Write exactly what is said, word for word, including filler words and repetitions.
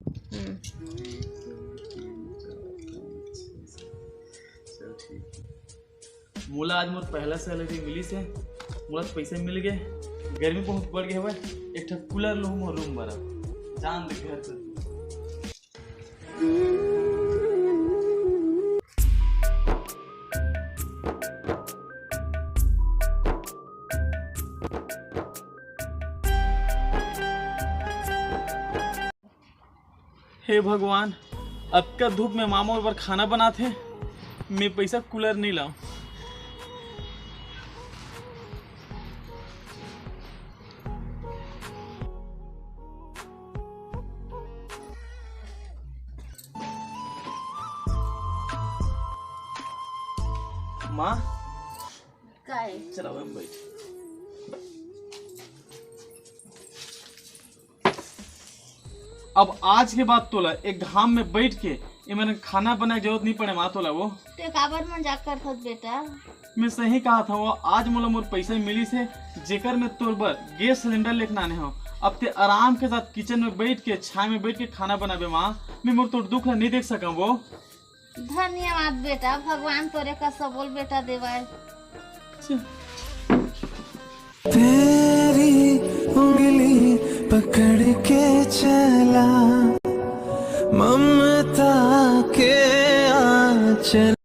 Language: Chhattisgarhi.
हम्म। चल, ठीक है। मोला आज मोर पहला सैलरी मिलिस हे, मोला तो पैसा मिल गए। गर्मी बहुत बढ़ गए हवय, एक ठा कूलर लूँ मोर रूम बर। जान दे घर से। हे भगवान, अतका धूप में माँ मोर बर खाना बनाथे, मैं पैसा कूलर नहीं लाऊं। माँ, काय? चला, बैठ। अब आज के बाद तोला एक घाम में बैठ के एमन खाना बनाए के जरूरत नहीं पड़े माँ तोला वो। ते काबर मजाक करथस बेटा? मैं सही कहा था वो, आज मोला मोर पैसा मिलिस हे, जेकर मैं तोर बर गैस सिलेंडर लेके आने हूँ। अब ते आराम के साथ किचन में बैठ के, छाय में बैठ के खाना बनाबे माँ। मैं मोर तोर दुख ला नहीं देख सकूँ वो। धन्यवाद बेटा, भगवान तोरे कस सबो ल बेटा देवय। तेरी उंगली पकड़ के चला, ममता के आंचल।